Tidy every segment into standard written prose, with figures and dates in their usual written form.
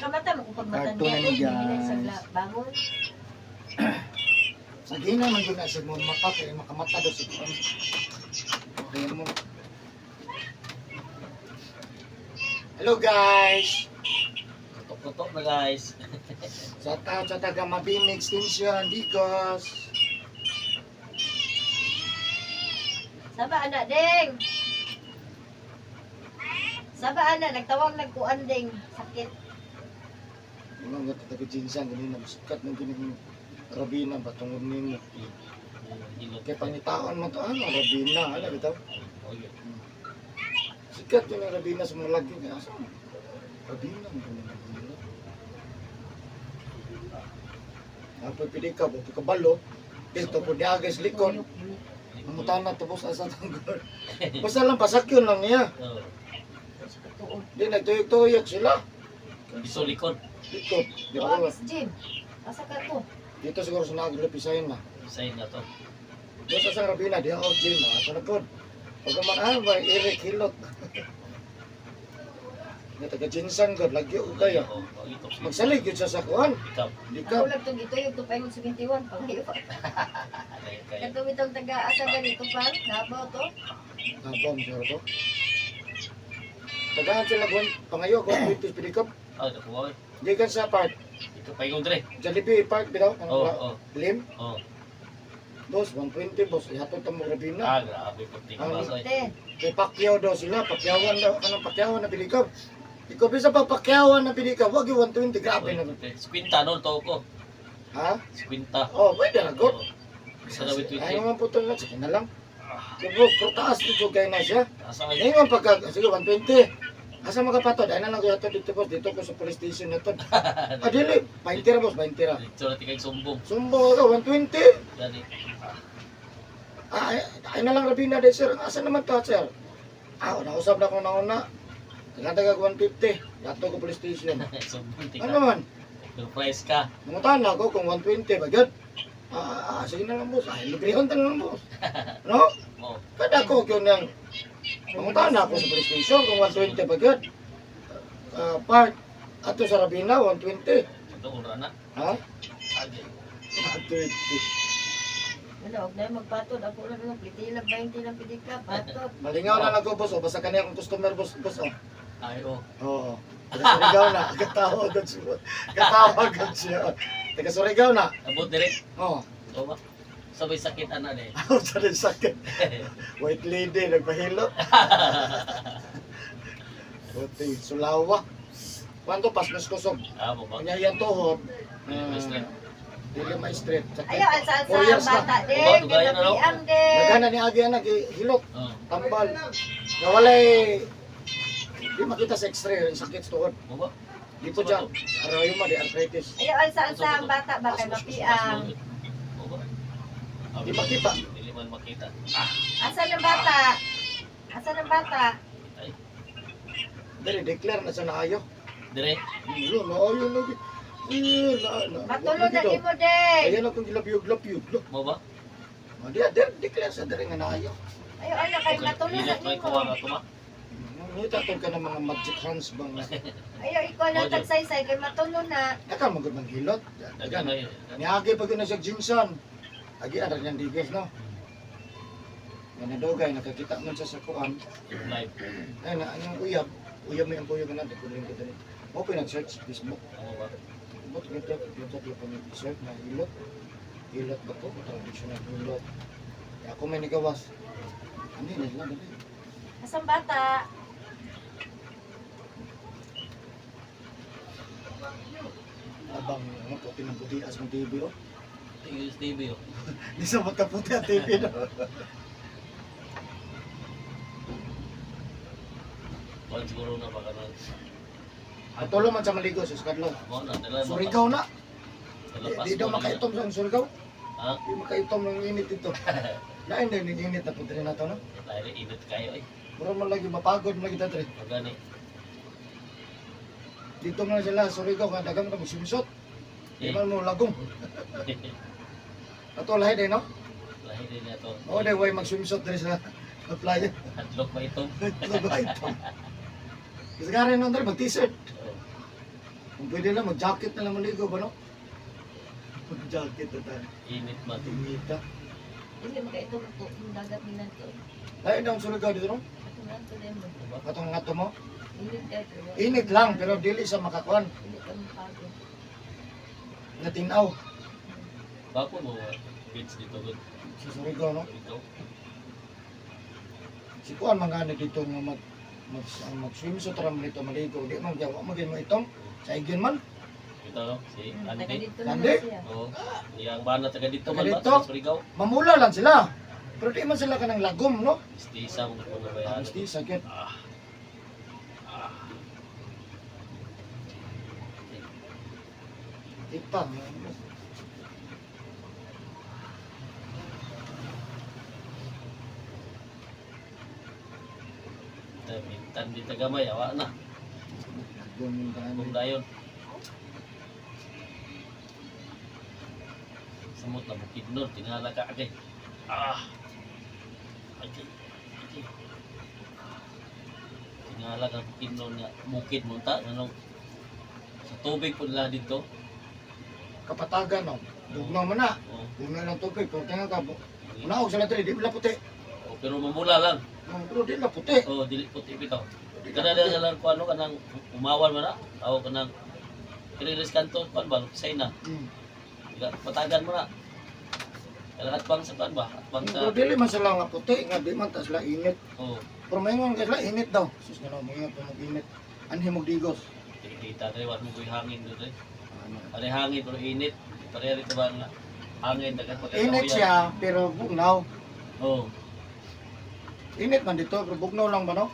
Nakamata mo kung pagmatanda Cartoon na ni, ko, hindi na sa guys. Bangon. Sa gina man gud na sa mga mata kay makamata daw sa kuan. Okay mo. Hello guys. Kutok-kutok na, guys. Shout out sa taga Mabini Extension, Bicos. Saba ana ding. Saba ana nagtawag nagkuan ding sakit. Ano nga taga Jinsan ganina sikat man gini Rabina ba tungod nimo. Hilot. Kay pangitaon man to ano Rabina, ala bitaw. Oh, yun. Sikat yun ang Rabina sa mga lagi kaya asa. Rabina man gini Rabina. Apoy pili ka, buti ka balo. Dito po niya guys likod. Nangutan na tubos asa tanggol. Basta lang pasakyon lang niya. Oh. Tuod. Di nagtuyok-tuyok sila. Biso likod. Likod. Di Tuwa ba? Miss Jim. Asa ka to? Dito siguro sa naglapisayin na. Sign na to. Doon sa sang Rabina, di ako gym, ako na pod. Pag man ah, may Eric Hilot. Nga taga Jinsan god, lagi ko kaya. Oh, oh, ito. Magsalig yun siya sa kuan. Ikaw. Di ka. Ako lang itong gituyog to paingon 71 pangayo. Kaya, kaya. Katong itong taga asa ganito pa, nabaw to. Nabom siguro to. Tagaan sila kuan, pangayo ko British Pilikop. Oh, nakuha. Gikan sa park, Ikaw paingon dire. Jollibee Park bitaw, ang Oh, oh, Lim. oh. Boss, 120 boss, ihatod ta mo Rabina. Ah, grabe pag tingin Ah, baso eh. Ten. Kay Pacquiao daw sila, Pacquiaoan daw, kanang Pacquiao na Pilikop. Ikaw bisa pa Pacquiaoan na Pilikop, wag yung 120, grabe na. Squinta no to ko. Ha? Squinta. Oh, pwede na, good. Oh. Sa daw Ay, 20. naman po ito lang, sige na lang. Sige, pero taas nito kay na siya. Asa ay? Ngayon pagka, sige, 120. Asa makapatod? Ay na lang kuya dito boss, dito ko sa police station na to. Ah, dili, 20 ra boss, 20 ra. Dito na tingay sumbong. Sumbong ako, 120. Gani. Ah, ay, ay na lang Rabina de sir. Asa naman to, sir? Ah, nausap na akong nauna. Tagatagag 150. Dato ko police station. Sumbong tika. Ano man? Surprise ka. Nangutan na ako kung 120 ba gyud. Ah, ah, sige na lang boss. Ay, librehon ta na lang boss. No? Oh. Kada ko gyud nang mangutan na ako sa police station kung 120 ba gyud. Ah, part ato sa Rabina 120. Ito ura na. Ha? Agi. 120. Wala, huwag na yung magpatod. Ako lang yung plitilang 20 lang pidika, patod. Malingaw na lang ko boss, oh. Basta kani akong customer boss, boss oh. Ay oh. Oo. Taga Surigao na. Katawa agad siya. Katawa agad siya. Taga Surigao na. Abot dire. Oo. Oh ba? Sabay sakit ana de. Ako sa rin sakit. White lady, nagpahilo. Buti, sulawa. Kwanto pas mas kusog. Ah, mo ba? Kanya yan tuhod. Dili may stress. Dili may straight. Sakit. Ayaw, alsa-alsa Four ang years na. bata ding. Uba, dugayan na, no? Ganapiang ding. Nagana ni Agi anak, hilot. Oh. Tambal. Nga walay, di makita sa x-ray, yung sakit sa tuhod. Mo ba? Di po dyan. Arayo ma, di arthritis. Ayaw, alsa-alsa ang bata ba kay mapiang. Mo ba? Di makita. Dili man makita. Asa ng bata? Asa ng bata? Ay, Dili, declare na sa naayo. dire. Lo, naayo lagi. Eh, na, na. Matulog na imo ding. Ayan akong gilapyog-lapyog. Lo. Mo ba? Oh, di, di, declare sa diri nga naayo. Ayaw, ano kay matulog na Hilot may nimo. kuha ka tuma. Ngita tong ka ng mga magic hands bang na. Ayaw, ikaw lang tagsaysay kay matulog na. Daka mo gud manghilot. Dagan ay. Niagi pag yun na siya Jimson. Agi ara niyang digos no. Nga nadugay nakakita man siya sa kuan. Live. Ay na ang uyab, uyab may ang uyab na kuling ko diri. Mo pa nag-search sa Facebook. Mo ba? Bot ngito ngito ko pa search na hilot. Hilot ba to? Traditional hilot. Kaya ako may nagawas. Ano yun lang dali. Asang bata? Abang ano puti ng puti as ng TV oh. Tingin sa TV oh. Di sa magkaputi ang TV no. Wala siguro na baka na. Patulo man sa maligo sa Skadlo. Mo na dala. Surigao na. Dala Di, di daw makaitom sa Surigao. Ha? Di makaitom ng init dito. Lain din yung init na putri na to no. Dahil init kayo eh. Mura man lagi mapagod man lagi ta dre. Magani. Dito man sila Surigao nga dagan ka magsimsot. Di Eh. man mo lagong. Ato lahi din no. Lahi din na to. Oo day way magsimsot diri sa sa playa. Hadlok ba itong? Lugay ito. Kasi gari nun dre mag t-shirt. Oh. Kung pwede lang, mag-jacket na lang maligo ba, no? Mag-jacket na tayo. Init man. Tingita. Hindi makaito ko yung dagat nila to. Lain daw ang Surigao dito, no? Ato na to din mo. Diba? Katong nga to mo. Init kayo pero Init lang, pero dili sa makakuan. Hindi ka mapagod. Natinaw. Bako mo beach dito gud. Sa Surigao, no? Dito. Si kuan man gani dito nga mag mag mag swimsuit ra man dito maligo. Di man gyud mo mo itong sa igin man. Dito no? Si Taga Andy. dito na Andy? lang siya. Oo. Iyang bana taga dito Taga man ba? dito? Taga Surigao. Mamula lang sila. Pero di man sila kanang lagom, no? Mistisa mo kung nabayan. Ang sakit. Ah. Ah. Ipa. Tan di tagamay awa na. Lagom yung tanan. Kung dayon. Samot na bukid nun, tingala ka agay. Ah! Agay. Agay. Tingala ka bukid nun nga. Bukid mo ta. Ano? Sa tubig po nila dito. Kapatagan, no? Bugnaw man na. Oh. Bugnaw ng tubig. Pero tingnan ka, unaog sila diri, di la puti. Oh, pero mamula lang. Oh, pero di la puti. Oh, dili puti bitaw. Di la Kana puti. na lang ko ano kanang umawan man na. Aw kanang Kirilis kanto kuan ba say na. Patagan mo na. Kanang atbang sa kuan ba? Atbang sa Pero dili man sila nga puti, nga di man ta sila init. Oh, Pero maingon kay sila init daw. Sus nga mo ingat mo init. Anhi mo digos. kita tayo wat mo ko'y hangin dito eh. Ano? Pare hangin pero init. Pare rito ba nga hangin dagat pagkakahuyan. Init siya pero bugnaw. Oh. Init man dito pero bugnaw lang ba no?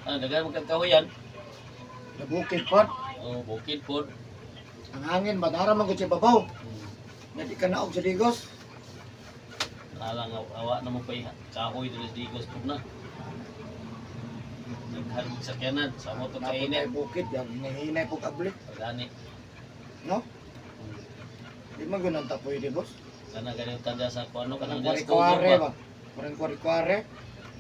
Ano dagat magkakahuyan? Nabukid pod. Oh, bukid pod. Ang hangin ba dara man gud siya babaw. Nga di ka naog sa digos. Alang awa na mo pa'y kahoy dito sa digos pod na. Naghan sakyanan sa mo to Napod kainit. ay bukid, yan hinahinay po kabli, Gani. no? Di man gud ta pwede, boss. Kana ganyan tanda sa kuano Kanang kanang diya sa kuwari-kuwari ba? ba? Kanang kuwari-kuwari.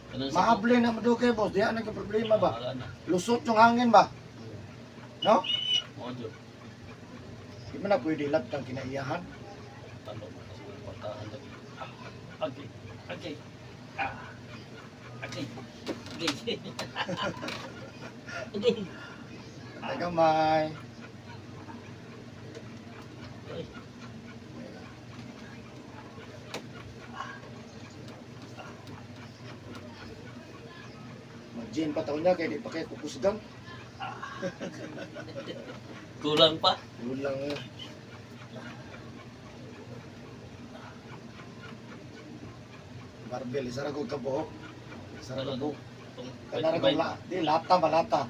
Kanang sa Maable na madugay, boss. Di na ka problema ba? Wala na. Lusot yung hangin ba? No? Mo jud. Di man na pwede labtang kinaiyahan. Talo mo kasi pagkaan lagi. Ah, okay. Okay. Ah. Okay. Okay. Okay. Tagamay. Ay. Mag-gym pa taon niya kaya di pa kayo kukusgan. Kulang pa. Kulang eh. Barbel, isa ra kog kabuhok. Isa ra kabuhok. Kanara kog la, di lata ba lata.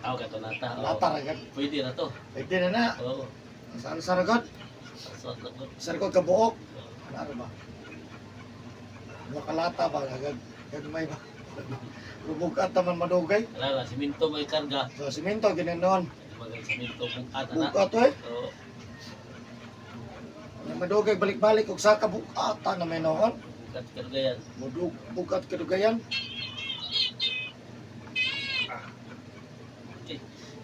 Aw kato nata. Oo. Lata ra gud. Pwede na to. Pwede na na. Oo. Saan sa ra gud? Sa lagot. Isa ra kog kabuhok. Kanara ba? Mga kalata ba gag gagmay ba? Rubugat man madugay. Wala lang, simento may karga. So simento ginanon. Bagay simento bukat na. Bukat eh. Oo. Ang madugay balik-balik og saka bukata na may noon. Bukat karga yan. Mudug bukat kadugayan. Okay.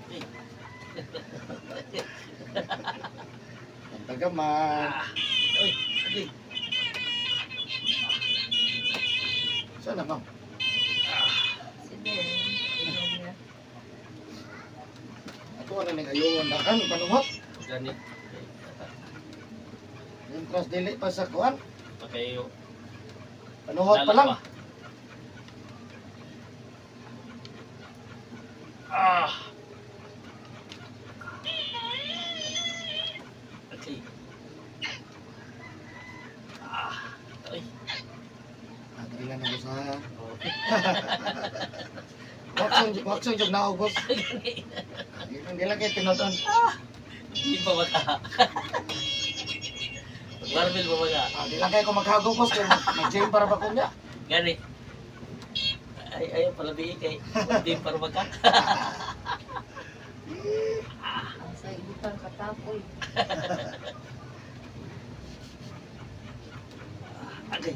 Okay. Ang tagaman. Uy, okay. Sana ma'am. Sige, inom niya. Ako na ning ayowan dakan panuhot. Gani. Mientras dili pa sa kuan, Pakayo. panuhot pa lang. Ah. Okay. Ah. Ay. Ah, dali lang na sa. Okay. Wakson wakson jud na boss. Hindi lang kay tinuton. Hindi pa maka. Marvel pa maka. Ah, di lang kay ko maghago boss kay mag-gym para ba ko niya. Gani. Ay, ayaw pala bi kay hindi para maka. Ang sa ibutang katapoy. Okay.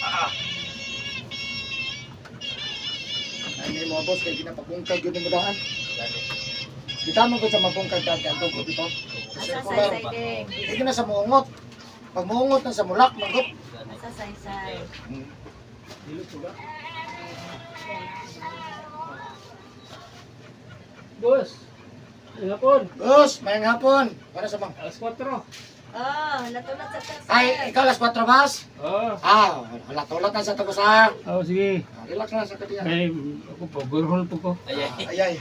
Ah. Ay mo boss kay ginapabungkag gyud ni mo daan. Gani. Kita mo ko sa mabungkag daan kay dugo dito. Asa Circular. saysay ding. Hindi na sa muungot. Pag muungot na sa mulak, manggot. Gani. Asa saysay. Dilo po ba? Boss, hapon. Boss, mayang hapon. Para sa bang? Alas 4. Oh, natulat sa tas. Ay, ikaw alas 4 bas? Oo. Ah, wala tulad na sa tagos ha. Oh, sige. Ah, relax lang sa katiyan. Ay, ako po, burhol po ko. Ay, ay. Ay, ay.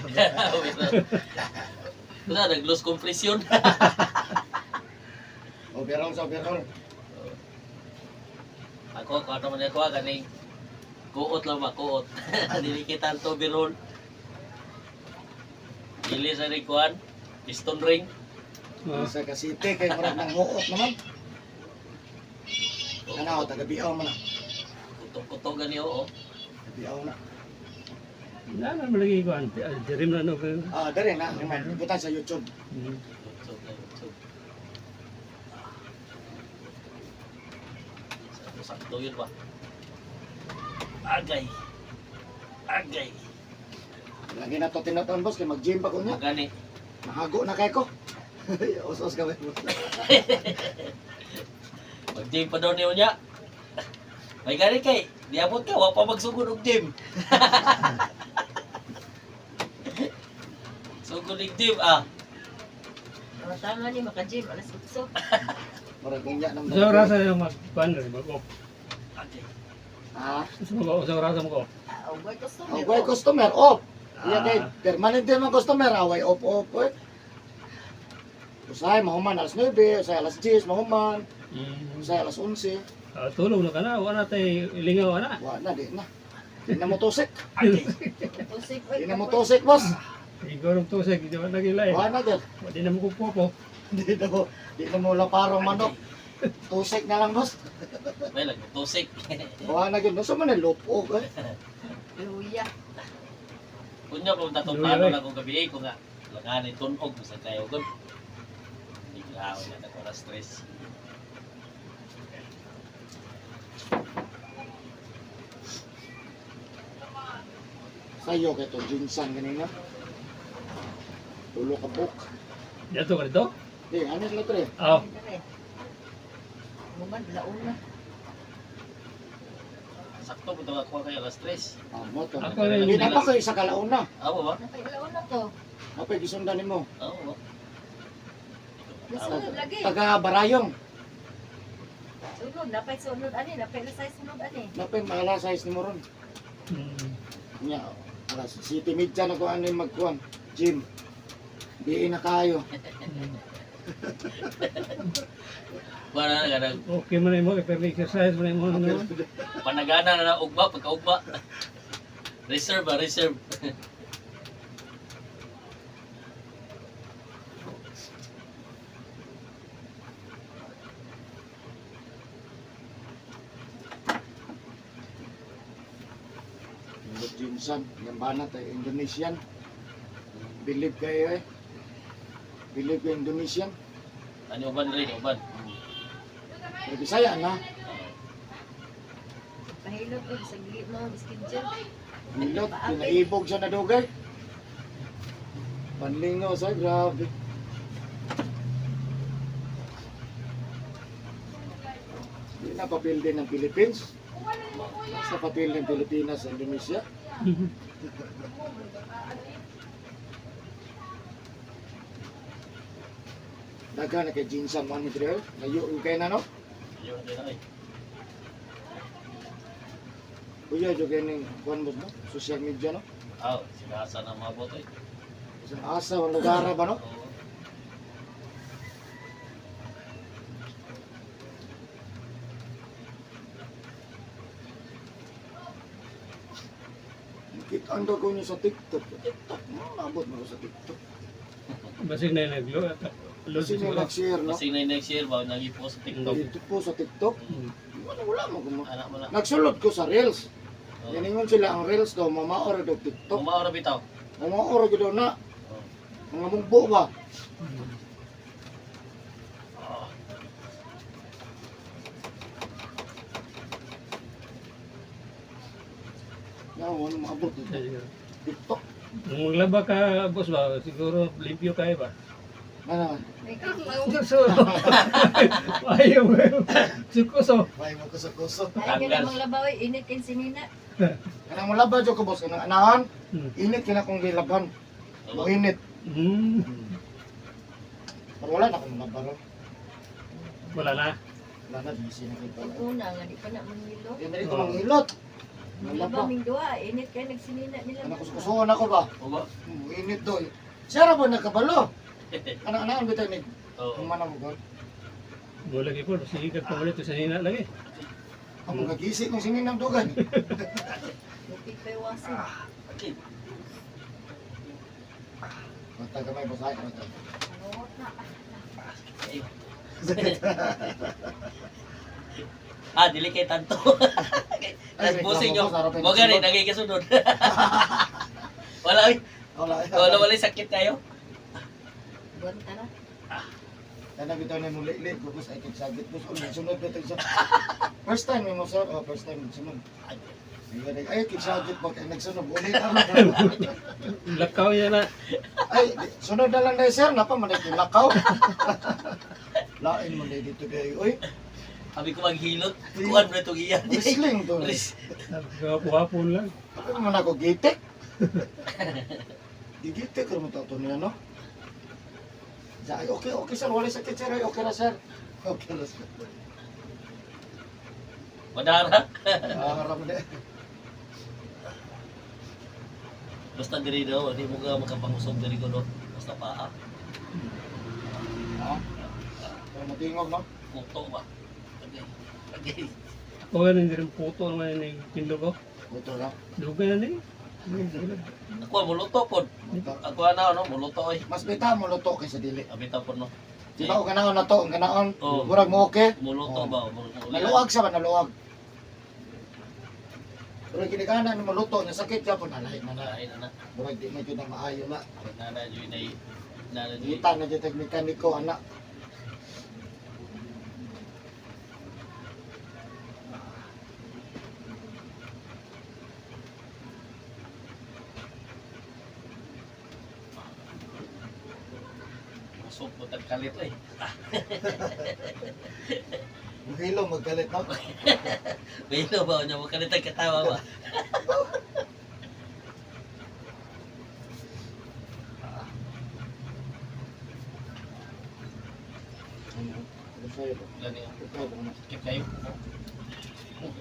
Wala, nag-lose compression. Overall sa overall. Ako, ako naman ako, ganing kuot lang ba, kuot. Dili kita ang overall. Dili sa rin kuan, piston ring. Oh. Sa kasite, kay murag nang huot naman. Ano, taga-biaw man na. Kutok-kutok gani oo. Taga-biaw na. Na naman lagi ko, dirim na no. Ah, dere na. Naman, butan sa YouTube. YouTube na YouTube. Sakto, sakto yun ba? Agay. Agay. Lagi na to tinataon, boss, kay mag-gym pa ko niya. Gani. Mahago na kay ko. Os-os gawin mo. Mag-gym pa daw niyo niya. May gani kay, diabot ka, wa pa magsugod og gym. Sugod og gym ah. Oh, tama ni maka-gym alas 8. Murag unya nang Sa orasa yung mag-kuan rin, mag-off. Agay. Ah, Sa orasa mo ko. Ah, oh, boy customer. oh, boy customer off. Iya Ah. kay permanente man customer away off off oy. Usahay mahuman alas 9, usahay alas 10 mahuman, usahay alas 11. Ah, tulog na ka na, wala tayo lingaw na. Wa na di na. Di na mo tusik. Agay. Tusik oy. Di na mo tusik, boss. Ikaw ng tusik, di ba nagilay? Wa na di. Wala na mo kupo. Di na mo laparong manok. Tusik na lang, boss. May lang tusik. Wa na gyud. Nasa man ni lupog eh. Luya. Kunya pa tatong Luya, plano eh. na kung gabi eh, ko nga langani tunog sa kayo gud. Hindi grabe na ako na stress. Sayo kay to jinsan ganina. Tulo ka book. Dito ka dito? Di, ano sila tre? Ah, Dire. Muman laon na. Sakto mo ako kay alas stress. Ah, mo to. Ako rin. Di na pa kayo sa kalauna. Amo ba? Napay laon na to. Apay gisundan nimo. Amo ba? Nasunod lagi. Taga Barayong. Sunod, napay sunod ani, napay lasay sunod ani. Napay mahala size nimo ron. Nya, alas City Media na ko ano yung magkuan. Gym. Di na kayo. Wala na ganang Okay man mo, pero exercise man mo. No? panagana na na ugma pagkaugma. Reserve ba, reserve. Indo Jinsan, yung banat ay Indonesian. Believe kayo eh. Believe kayo Indonesian. Ano uban rin, uban. Pero Bisaya na. Pahilot og sa gili mo schedule. Milot, pinaibog siya na dugay. Panlingaw sa grabe. Di na papel din ng Philippines. Basta papel ng Pilipinas sa Indonesia. Daga na kay Jinsan mo ni Drill. Layo yung kay na no? Yun din ay. Kuya, jo kay ning kuan mo no? Social media no? Aw, sinasa na mga botoy. Isang asa ang lugar ba no? Oo. Kita ang ko niyo sa TikTok. TikTok, maabot mo sa TikTok. Basig na yung nag-load. Load Kasi siguro. nag-share no? Kasi na next year ba nang i-post sa TikTok. Dito po sa TikTok. Wala wala mo kuma. Anak mo na. Nagsulod ko sa Reels. Oo. Yaningon sila ang Reels daw mamaor daw TikTok. Umaora bitaw. Mamaor gyud daw na. Oo. Mga mugbo ba? Ah. Yaw, ano maabot dito? TikTok. Nung maglaba ka, boss ba, siguro limpyo kayo ba? Ano? So, ayaw mo. Sukuso. May mo kuso-kuso. Ay, ganun mga labaw, init kay sinina. Kanang mulaba jud ko boss kanang anahan. Init kina kong gilabhan. Mo init. Pero wala na akong mulaba ron. Wala na. Wala na busy na kay Pag una, nga di pa na mangilo. Di na dito manghilot. Maglaba Mulaba. ming duha, init kay nagsinina nila. Kanang kuso-kusoon ako ba? O ba? Init do. Siya ra ba nagkabalo? Kanang anahan bitaw ni. Oo. Ang manang ko. Wala lagi po. Sige ka pamulit sa nina lagi. Ang mga gisi kung sininang dugan. Bukid pa iwasan. Okay. Basta gamay basahin ko na. Ano na. Ay. Ah, dili kay tanto. Ay, Tas busing reklamo nyo. ko, sarap yung Mo gani kasunod. nagay kasunod. Wala oy. Wala. Wala wala sakit kayo. Buwan ta na. Kana bitaw na muli ko boss ay kigsagit boss. Uy, sunod bitaw siya. First time mo sir, oh first time sunod. Ay, kigsagit ba kay nagsunod ulit ako. Lakaw niya na. Ay, sunod na lang na sir, napa man ay lakaw. Lain mo na dito kay oy. Sabi ko maghilot. Kuan mo na itong iyan. Wrestling to. Hapon lang. Ano man ako gitik? Gigitik ra mo to niya no. Sa ay, okay, okay sir, wala sakit sir, ay, okay ra sir. Okay ra sir. Madara. Ah, ra mo na. Basta diri daw, di mo ka makapangusog diri ko no. Basta paa. Ha? Pero matingog no. Kuto ba? Okay. Okay. Ako nga hindi rin puto naman yung tindog ko. Buto ra. Dugay na ni. Ako muluto pod. Ako ana no, muluto oy. Mas beta mo luto kaysa dili. Abita pod no. Di ba og ganaon na to, ang ganaon, Oo. murag mo okay. Muluto Oo. ba? Muluto. Naluwag sa ba naluwag. Pero kinigana ni maluto nga sakit gyapon alay na na. Ay na na. Murag di na gyud na maayo na. Nana jud nay. Nana jud. Ngita na gyud tag mekaniko ana. Usog po tag kalit oy. Muhilo maggalit no. Bilo ba nya mo kalit tag katawa ba? Gani. Sakit kayo.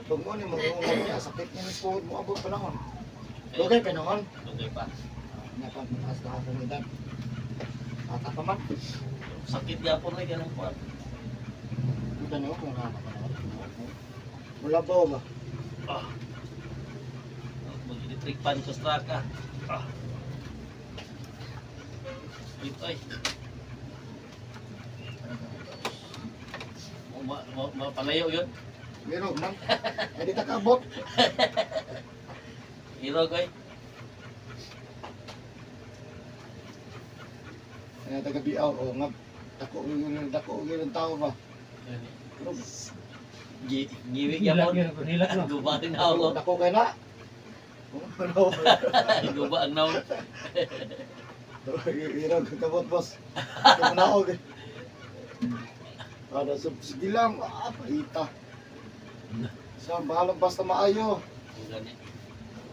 Pag mo ni mo niya sakit niya ni tuhod mo abot panahon. Dugay panahon. Dugay pa. Napa mataas na akong edad. Bata pa man. Sakit gyapon oy kanang kuan. Kita niyo kung ano pa Wala ba ba? Ah. Mag-electric fan ko straka. Ah. Ito ay. Mapalayo yun. Meron man. Ay di ta kaabot. Irog oy. Ay taga biaw o nga dako gyud dako gyud ang tao ba. Pero Giwi Hilak gyapon. yun. Hilak no. Guba rin ako. dako kay na. Ano? Guba ang naon. Irog kabot boss. Tunaog. Ada sa sige lang, ah, paita. Sa bahalang basta maayo. Gani.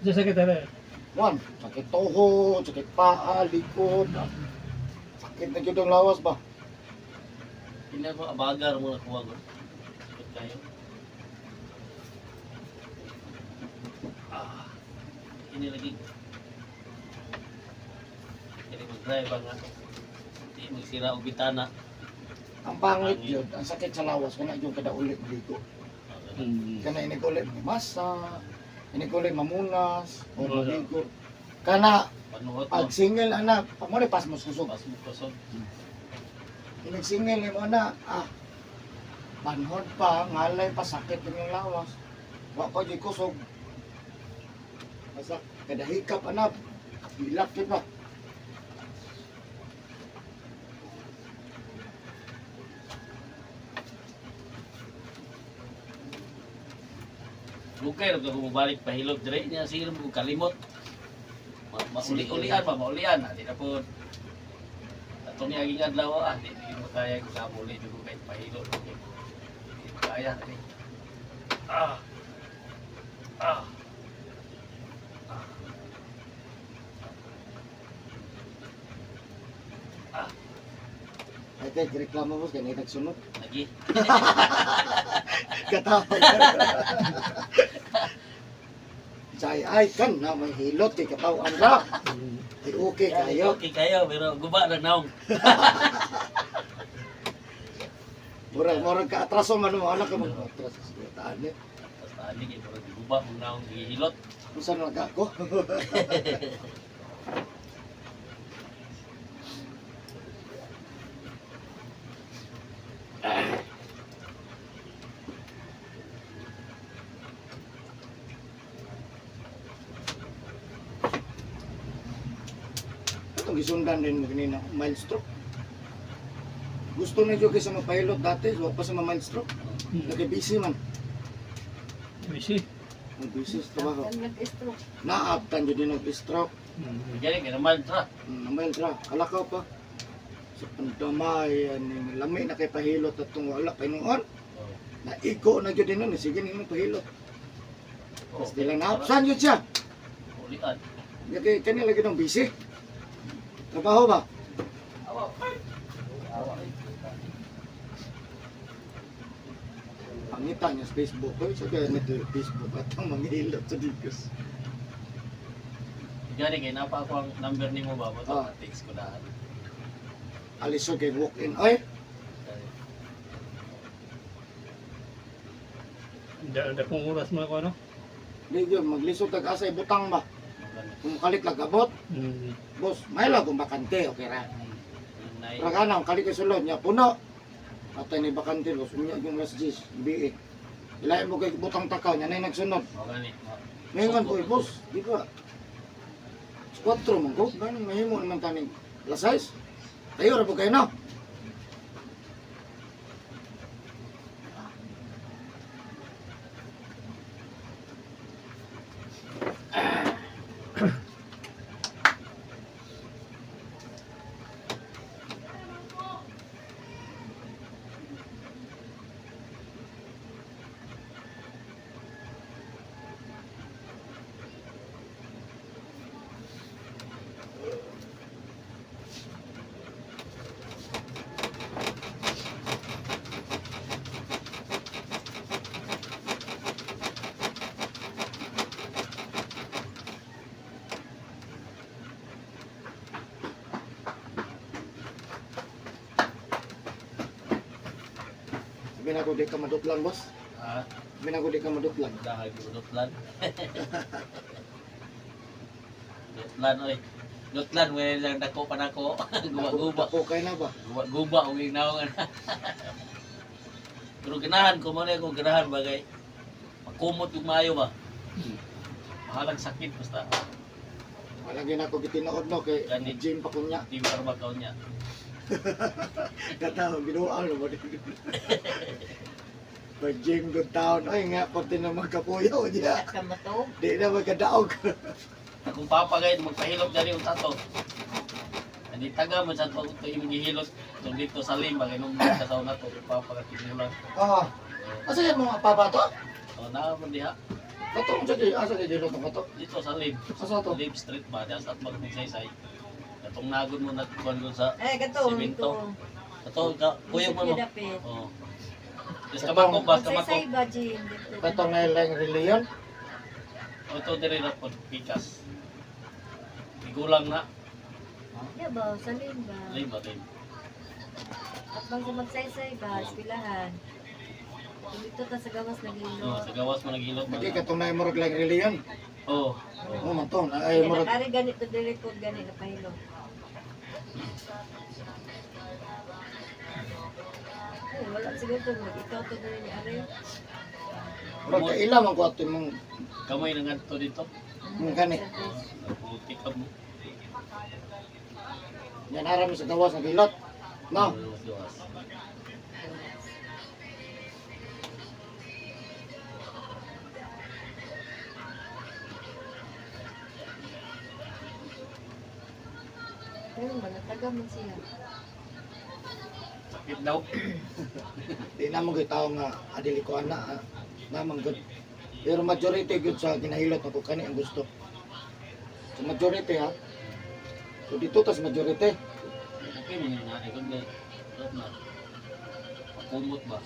Sa sakit na. One, sakit tuhod, sakit paa, likod. Sakit na gyud ang lawas ba? Hindi ko abagar mo nakuha ko. Sakit kayo. Ah. Ini lagi. Kini mag-drive ang ato. Di magsira og bitana. Ang pangit yun, ang sakit sa lawas, kana yung kada ulit maligo. Kana inig ulit masa, inig ulit mamunas, o Wala. maligo. Kana Panuot pag mo. single anak, pag mo pas mo kusog. Pas mo kusog. Inig single ni mo na, ah, panhod pa, ngalay pa, sakit yung iyong lawas. Wa pa di kusog. Basta kada hikap anak, hilak yun ba? Lukay ra ko mobalik pahilot dire niya sige mo kalimot. Ma, ma, Mauli-ulian pa, maulian. Di na po. Ato niya aging adlaw, di mo kaya kung muli, di ko kahit pahilo. Di ko kaya. Di. Ah. Ah. Ay, kay reklamo boss, kaya nagsunod. Lagi. Katawag. Say, ay, kan na may hilot kay katawan ra. Ay, okay kayo. Okay kayo, pero guba lang naong. Murag, murag ka atraso man mo, anak ka mo. Atras sa taan eh. Basta ani kay murag guba mong naong gihilot. Unsa na ka ako? Itong gisundan din mo kanina, mild stroke. Gusto na jud kay sa mapilot dati, wa pa sa ma-mild stroke. Nagka-busy man. Busy. Ang busy sa trabaho. Ang nag-stroke. Naabtan jud din og stroke. Gani kay naman tra. Namal ra, kalakaw pa. Sa pandamay, ani lami na kay pahilot at tong wala pa noon. Naigo na jud din nun, sige nimo pahilot. Oh, Tapos dila naabsan jud siya. Ulian. Kay kani lagi nang busy. Trabaho ba? Awa. Awa. Pangita niya sa Facebook ko, sa kaya nito Facebook at ang manghilot sa digos. Gani kay napa ako ang number nimo ba mo to Ah. text ko na. Alisod kay walk in oy. Da kong oras mga ko ano. Di gyud maglisod tag asa ibutang ba. Kung kalit lang abot, boss, may lang kung bakante, okay ra. Nay. Ragana, ang kalit kay sulod niya puno. Atay ni bakante boss, unya yung last G's, BA. Ilain mo kay butang takaw niya nay nagsunod. Mo gani. Ngayon ko, boss, di ba? 4 man ko, ganun mahimo naman taning alas 6. Tayo ra po kayo na. Sabi na ko di ka madutlan, boss. Ah, Sabi na ko di ka madutlan. dahil dutlan. Dutlan oy. Dutlan we lang dako pa nako. Guba-guba. Ako kay na ba? Guba-guba og ginaw nga. Pero ganahan ko mo na ko ganahan bagay. Makumot yung maayo ba. Mahalang sakit basta Wala gyud ako gitinuod no kay Gani. gym pa ko niya. di mo makaon niya. Kataw ginuang na ba Pag gym good town, ay nga pati na magkapuyo niya. At ka matog. Di na magkadaog. Akong papa gay magpahilot dali yung tato. Hindi taga man sa to ito imong gihilot tong dito sa lim bagay nung kasaw na to yung papa ka tinulang. Ah, asa yan mga papa to? Oh na man diha Kato mo sa di, asa di dilo to kato? dito sa lim. Asa to? Lim Street ba diha sa atbang Magsaysay. Katong nagod mo nagkuan doon sa Eh, gato. Simento. Kato ka kuyog mo mo. Dapit. Oh. Is kamako ba kamako. Magsaysay ba, Jean? Dito. Kato nga lang reliyon. Ito diri na pod pikas. Igulang na Ya ba, salim ba? lim ba lim. At bang sa magsaysay ba, eskwelahan. Dito ta sa gawas Oh, naghilot. sa gawas mo naghilot man. Lagi kato na murag lang reliyon. Oh. Mo man to, na ay murag Kaya nakari ganito dili ko gani na pahilot. Ay, wala siguro to mag ikaw to dili ni Ari. murag kaila man ko ato mong Kamoy na ngadto dito. mong gani. Puti ka mo. Yan aram sa gawas ng hilot. No. Gawas. Ano man, nataga man siya. Sakit daw. Di na mo gitaw nga adili ko ana ah, namang good. Pero majority gyud sa ginahilot ako kani ang gusto. Sa majority ha. So dito tas majority. Okay, mga nga ikon kay na. Pakumot ba?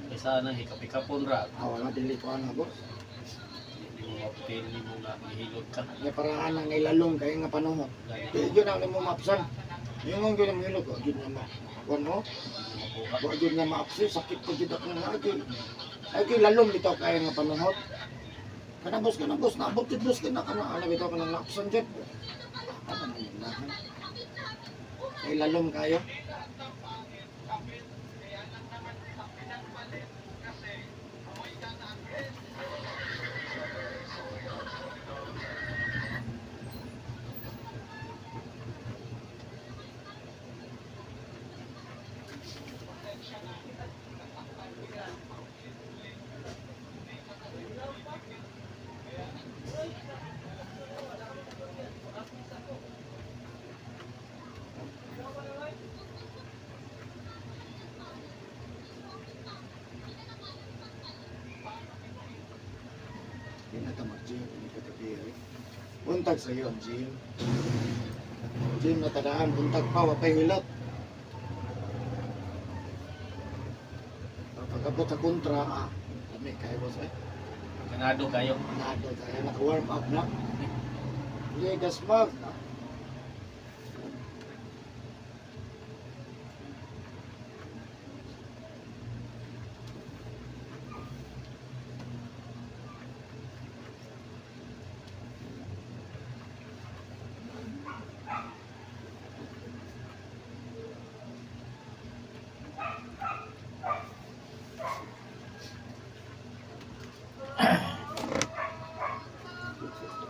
Kaysa nang hikap-hikapon ra. Ah, wala dili ko ana boss. Hindi mo maputil, hindi mo nga mahilot ka. Nga paraan ang ilalong kay nga panuhot. Gani, Di gyud ang nimo maapsan. Yung ang gyud ang hilot, wa gyud nga ma. Kuan mo, hindi mo makuha. wa gyud nga maapsi, sakit ko gyud ako nga agi. Ay kay lalom bitaw kay nga panuhot. Kana boss, naabot gyud boss kana kana ana bitaw kanang naapsan gyud. Ah, ano yun na, ha? Kay lalom kayo. Di na ta mag-gym, hindi ka tabi eh. Buntag sa iyo ang gym. Gym na tadaan, buntag pa, wapay hilot. Pagkabot sa kontra, ah, kami kayo boss eh. Ganado kayo. Nado tayo, naka-warm up na. Hindi, gasmag.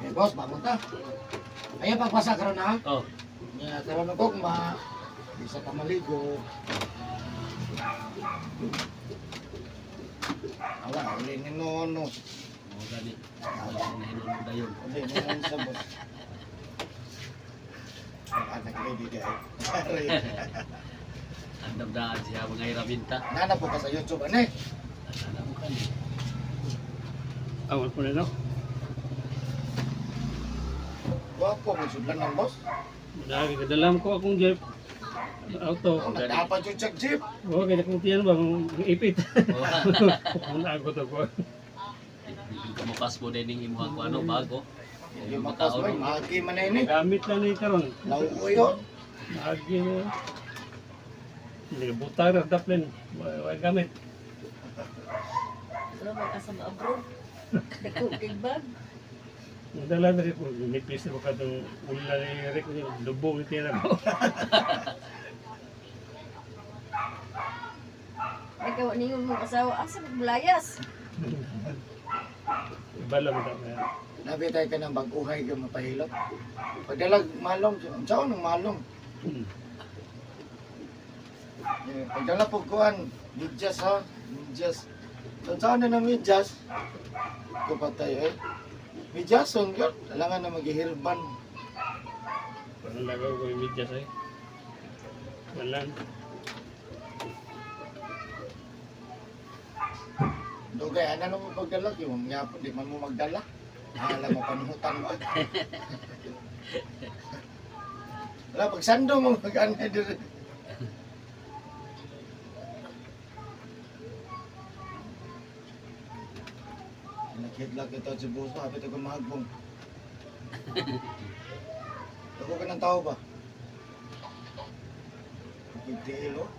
Eh, boss, bangon ta. Ayaw pagpasa karon ha. Oh, Nga karon ko ma di sa pamaligo. Awa, uli ni nono. mo gani. Wala na hinulog dayon. Uli ni nono sa boss. Ang anak ready guy. Sorry. Ang damdaan siya mga iraminta. Nana po ka sa YouTube ane. Alam mo kani. Awal ko na no. Wa ko mo sudlan ng boss. Dahil kadalam ko akong jeep. Auto. Oh, nagdapat yung check jeep. Oo, kaya kung tiyan ba, ang ipit. Oh, Kung ako to ko. hindi ka mapasbo din ning imuhang kuano bago. Hindi makas mo, maagi man na ini. Gamit lang ni karon. Lauoy oh. Agi mo. Nagbuta ra daplin. Wa gamit. Pero may kasama abroad. Dako kay bag. Dala na rin ko, nipis na baka itong ula ni Rick, lubong ito yan ako. Nagawa ninyo mong asawa, asa magbulayas? Bala mo na. Nabi tayo ka ng bag-uhay ka mapahilot. Pagdalag malong, unsaon ang malong? Eh, pagdala po kuan, medyas ha, medyas. Unsaon na ng medyas? Ko patay eh. Medyason yun, alangan na maghihilban. Parang lagaw ko yung medyas eh. Walang. Dugay, ano mo pagdala? Yung nga po, di man mo magdala. Alam mo, panuhutan mo. Wala, pagsando mo, mag-ano dire. Nakidlak ito si Buso, hapit ako mahagbong. Ako ka ng tao ba? Pagtiil, oh.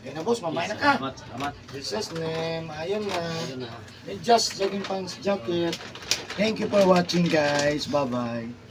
Okay na, boss, mamay na ka. Salamat, salamat. Jesus name, ayun na. Ayun na. Just jogging pants jacket. Thank you for watching, guys. Bye-bye.